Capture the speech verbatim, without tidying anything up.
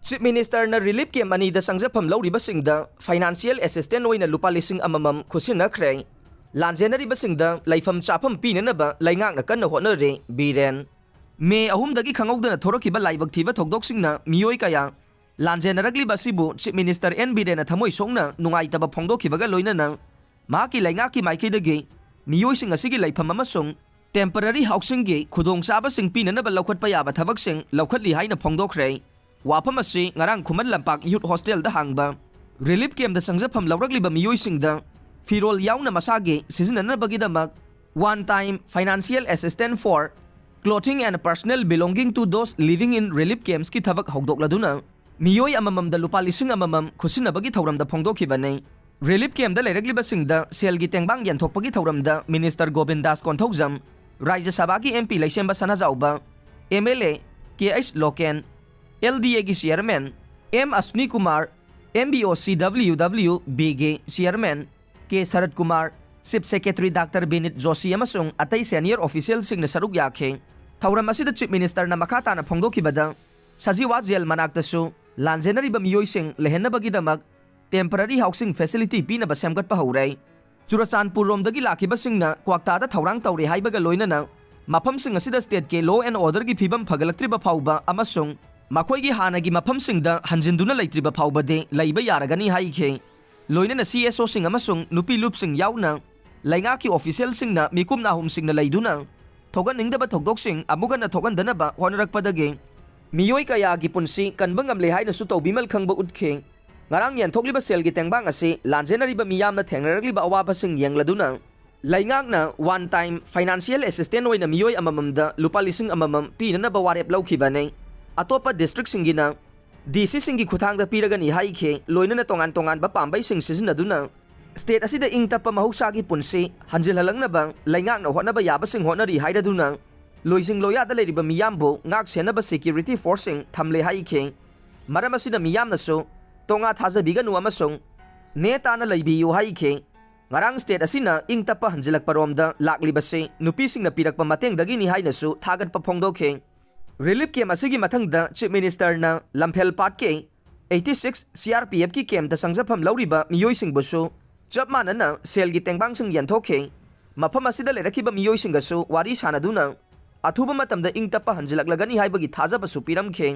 Chief Ministerꯅ relief camp ꯑꯅꯤꯗ ꯆꯪꯖꯐꯝ ꯂꯧꯔꯤꯕꯁꯤꯡꯗ financial assistance ꯑꯣꯏꯅ ꯂꯨꯄꯥ ꯂꯤꯁꯤꯡ ꯑꯃꯃꯝ ꯈꯨꯠꯁꯤꯟꯅꯈ꯭ꯔꯦ꯫ ꯂꯥꯟꯖꯦꯟꯅꯔꯤꯕꯁꯤꯡꯗ ꯂꯩꯐꯝ ꯆꯥꯐꯝ ꯄꯤꯅꯅꯕ ꯂꯩꯉꯥꯛꯅ ꯀꯟꯅ ꯍꯣꯠꯅꯔꯤ꯫ ꯕꯤꯔꯦꯟ꯫ ꯃꯦ ꯑꯍꯨꯝꯗꯒꯤ ꯈꯪꯍꯧꯗꯅ ꯊꯣꯔꯛꯈꯤꯕ ꯂꯥꯏꯕꯛ ꯊꯤꯕ ꯊꯧꯗꯣꯛꯁꯤꯡꯅ ꯃꯤꯑꯣꯏ ꯀꯌꯥ ꯂꯥꯟꯖꯦꯟꯅꯔꯛꯂꯤꯕ ꯑꯁꯤꯕꯨ Chief Minister ꯑꯦꯟ ꯕꯤꯔꯦꯟꯅ ꯊꯃꯣꯏ ꯁꯣꯛꯅ ꯅꯨꯡꯉꯥꯏꯇꯕ ꯐꯣꯡꯗꯣꯛꯈꯤꯕꯒ ꯂꯣꯏꯅꯅ ꯃꯍꯥꯛꯀꯤ ꯂꯩꯉꯥꯛꯀꯤ ꯃꯥꯏꯀꯩꯗꯒꯤ ꯃꯤꯑꯣꯏꯁꯤꯡ ꯑꯁꯤꯒꯤ ꯂꯩꯐꯝ ꯑꯃꯁꯨꯡ temporary housingꯒꯤ ꯈꯨꯗꯣꯡꯆꯥꯕꯁꯤꯡ ꯄꯤꯅꯅꯕ ꯂꯧꯈꯠꯄ ꯌꯥꯕ ꯊꯕꯛꯁꯤꯡ ꯂꯧꯈꯠꯂꯤ ꯍꯥꯏꯅ ꯐꯣꯡꯗꯣꯛꯈ꯭ꯔꯦ꯫ ꯋꯥꯐꯝ ꯑꯁꯤ ꯉꯔꯥꯡ ꯈꯨꯃꯟ ꯂꯝꯄꯥꯛ Youth Hostelꯗ ꯍꯥꯡꯕ relief campꯇ ꯆꯪꯖꯐꯝ ꯂꯧꯔꯛꯂꯤꯕ ꯃꯤꯑꯣꯏꯁꯤꯡꯗ ꯐꯤꯔꯣꯜ ꯌꯥꯎꯅ ꯃꯁꯥꯒꯤ ꯁꯤꯖꯤꯟꯅꯅꯕꯒꯤꯗꯃꯛ one time financial assistance for clothing and personal belonging to those living in relief campsꯀꯤ ꯊꯕꯛ ꯍꯧꯗꯣꯛꯂꯗꯨꯅ ꯃꯤꯑꯣꯏ ꯑꯃꯃꯝꯗ ꯂꯨꯄꯥ ꯂꯤꯁꯤꯡ ꯑꯃꯃꯝ ꯈꯨꯠꯁꯤꯟꯅꯕꯒꯤ ꯊꯧꯔꯝꯗ ꯐꯣꯡꯗꯣꯛꯈꯤꯕꯅꯤ꯫ Relief campꯇ ꯂꯩꯔꯛꯂꯤꯕꯁꯤꯡꯗ ꯁꯦꯜꯒꯤ ꯇꯦꯡꯕꯥꯡ ꯌꯦꯟꯊꯣꯛꯄꯒꯤ ꯊꯧꯔꯝꯗ Minister ꯒꯣꯕꯤꯟꯗꯥꯁ ꯀꯣꯟꯊꯧꯖꯝ, ꯔꯥꯖ꯭ꯌ ꯁꯚꯥꯒꯤ M P Leishemba Sanajaoba, M L A K H Loken, L D ꯑꯦꯒꯤ chairman M Ashni Kumar, M B O C W W ꯕꯤꯒꯤ chairman K Sarat Kumar, Chief Secretary Doctor Vineet Joshi ꯑꯃꯁꯨꯡ ꯑꯇꯩ senior officialꯁꯤꯡꯅ ꯁꯔꯨꯛ ꯌꯥꯈꯤ꯫ ꯊꯧꯔꯝ ꯑꯁꯤꯗ Chief Ministerꯅ ꯃꯈꯥ ꯇꯥꯅ ꯐꯣꯡꯗꯣꯛꯈꯤꯕꯗ, ꯁꯖꯤꯋꯥ ꯖꯦꯜ ꯃꯅꯥꯛꯇꯁꯨ ꯂꯥꯟꯖꯦꯟꯅꯔꯤꯕ ꯃꯤꯑꯣꯏꯁꯤꯡ ꯂꯩꯍꯟꯅꯕꯒꯤꯗꯃꯛ temporary housing facility ꯄꯤꯅꯕ ꯁꯦꯝꯒꯠꯄ ꯍꯧꯔꯦ꯫ ꯆꯨꯔꯆꯥꯟꯄꯨꯔ ꯔꯣꯝꯗꯒꯤ ꯂꯥꯛꯈꯤꯕꯁꯤꯡꯅ ꯀ꯭ꯋꯥꯛꯇꯥꯗ ꯊꯧꯔꯥꯡ ꯇꯧꯔꯦ ꯍꯥꯏꯕꯒ ꯂꯣꯏꯅꯅ ꯃꯐꯝꯁꯤꯡ ꯑꯁꯤꯗ stateꯀꯤ law and orderꯒꯤ ꯐꯤꯕꯝ ꯐꯒꯠꯂꯛꯇ꯭ꯔꯤꯕ ꯐꯥꯎꯕ ꯑꯃꯁꯨꯡ ꯃꯈꯣꯏꯒꯤ ꯍꯥꯟꯅꯒꯤ ꯃꯐꯝꯁꯤꯡꯗ ꯍꯟꯖꯤꯟꯗꯨꯅ ꯂꯩꯇ꯭ꯔꯤꯕ ꯐꯥꯎꯕꯗꯤ ꯂꯩꯕ ꯌꯥꯔꯒꯅꯤ ꯍꯥꯏꯈꯤ꯫ ꯂꯣꯏꯅꯅ ꯁꯤ ꯑꯦꯁ ꯑꯣꯁꯤꯡ ꯑꯃꯁꯨꯡ ꯅꯨꯄꯤ ꯂꯨꯞꯁꯤꯡ ꯌꯥꯎꯅ ꯂꯩꯉꯥꯛꯀꯤ officialꯁꯤꯡꯅ ꯃꯤꯀꯨꯞ ꯅꯥꯍꯨꯝꯁꯤꯡꯅ ꯂꯩꯗꯨꯅ ꯊꯣꯛꯍꯟꯅꯤꯡꯗꯕ ꯊꯧꯗꯣꯛꯁꯤꯡ ꯑꯃꯨꯛ ꯍꯟꯅ ꯊꯣꯛꯍꯟꯗꯅꯕ ꯍꯣꯠꯅꯔꯛꯄꯗꯒꯤ ꯃꯤꯑꯣꯏ ꯀꯌꯥꯒꯤ ꯄꯨꯟꯁꯤ ꯀꯟꯕ ꯉꯝꯂꯦ ꯍꯥꯏꯅꯁꯨ ꯇꯧꯕꯤꯃꯜ ꯈꯪꯕ ꯎꯠꯈꯤ꯫ ꯉꯔꯥꯡ ꯌꯦꯟꯊꯣꯛꯂꯤꯕ ꯁꯦꯜꯒꯤ ꯇꯦꯡꯕꯥꯡ ꯑꯁꯤ ꯂꯥꯟꯖꯦꯟꯅꯔꯤꯕ ꯃꯤꯌꯥꯝꯅ ꯊꯦꯡꯅꯔꯛꯂꯤꯕ ꯑꯋꯥꯕꯁꯤꯡ ꯌꯦꯡꯂꯗꯨꯅ ꯂꯩꯉꯥꯛꯅ one time financial assistance ꯑꯣꯏꯅ ꯃꯤꯑꯣꯏ ꯑꯃꯃꯝꯗ ꯂꯨꯄꯥ ꯂꯤꯁꯤꯡ ꯑꯃꯃꯝ ꯄꯤꯅꯅꯕ ꯋꯥꯔꯦꯞ ꯂꯧꯈꯤꯕꯅꯤ꯫ ꯑꯇꯣꯞꯄ districtꯁꯤꯡꯒꯤꯅ ꯗꯤ ꯁꯤꯁꯤꯡꯒꯤ ꯈꯨꯠꯊꯥꯡꯗ ꯄꯤꯔꯒꯅꯤ ꯍꯥꯏꯈꯤ꯫ ꯂꯣꯏꯅꯅ ꯇꯣꯉꯥꯟ ꯇꯣꯉꯥꯟꯕ ꯄꯥꯝꯕꯩꯁꯤꯡ ꯁꯤꯖꯤꯟꯅꯗꯨꯅ state ꯑꯁꯤꯗ ꯏꯪ ꯇꯞꯄ ꯃꯍꯧꯁꯥꯒꯤ ꯄꯨꯟꯁꯤ ꯍꯟꯖꯤꯜꯍꯜꯂꯛꯅꯕ ꯂꯩꯉꯥꯛꯅ ꯍꯣꯠꯅꯕ ꯌꯥꯕꯁꯤꯡ ꯍꯣꯠꯅꯔꯤ ꯍꯥꯏꯔꯗꯨꯅ ꯂꯣꯏꯖꯤꯡ ꯂꯣꯌꯥꯗ ꯂꯩꯔꯤꯕ ꯃꯤꯌꯥꯝꯕꯨ ꯉꯥꯛ ꯁꯦꯟꯅꯕ security forceꯁꯤꯡ ꯊꯝꯂꯦ ꯍꯥꯏꯈꯤ꯫ ꯃꯔꯝ ꯑꯁꯤꯅ ꯃꯤꯌꯥꯝꯅꯁꯨ ꯇꯣꯉꯥ ꯊꯥꯖꯕꯤꯒꯅꯨ ꯑꯃꯁꯨꯡ ꯅꯦ ꯇꯥꯅ ꯂꯩꯕꯤꯌꯨ ꯍꯥꯏꯈꯤ꯫ ꯉꯔꯥꯡ state ꯑꯁꯤꯅ ꯏꯪ ꯇꯞꯄ ꯍꯟꯖꯤꯜꯂꯛꯄꯔꯣꯝꯗ ꯂꯥꯛꯂꯤꯕꯁꯤ ꯅꯨꯄꯤꯁꯤꯡꯅ ꯄꯤꯔꯛꯄ ꯃꯇꯦꯡꯗꯒꯤꯅꯤ ꯍꯥꯏꯅꯁꯨ ꯊꯥꯒꯠꯄ ꯐꯣꯡꯗꯣꯛꯈꯤ꯫ ꯔꯤꯂꯤꯐ ꯀꯦꯝ ꯑꯁꯤꯒꯤ ꯃꯊꯪꯗ chief ꯃꯤꯅꯤꯁꯇꯔꯅ ꯂꯝꯐꯦꯜ ꯄꯥꯠꯀꯤ eighty six C R P F ꯀꯤ ꯀꯦꯝꯇ ꯆꯪꯖꯐꯝ ꯂꯧꯔꯤꯕ ꯃꯤꯑꯣꯏꯁꯤꯡꯕꯨꯁꯨ ꯆꯞ ꯃꯥꯟꯅꯅ ꯁꯦꯜꯒꯤ ꯇꯦꯡꯕꯥꯡꯁꯤꯡ ꯌꯦꯟꯊꯣꯛꯈꯤ꯫ ꯃꯐꯝ ꯑꯁꯤꯗ ꯂꯩꯔꯛꯈꯤꯕ ꯃꯤꯑꯣꯏꯁꯤꯡꯒꯁꯨ ꯋꯥꯔꯤ ꯁꯥꯟꯅꯗꯨꯅ ꯑꯊꯨꯕ ꯃꯇꯝꯗ ꯏꯪ ꯇꯞꯄ ꯍꯟꯖꯤꯜꯂꯛꯂꯒꯅꯤ ꯍꯥꯏꯕꯒꯤ ꯊꯥꯖꯕꯁꯨ ꯄꯤꯔꯝꯈꯤ꯫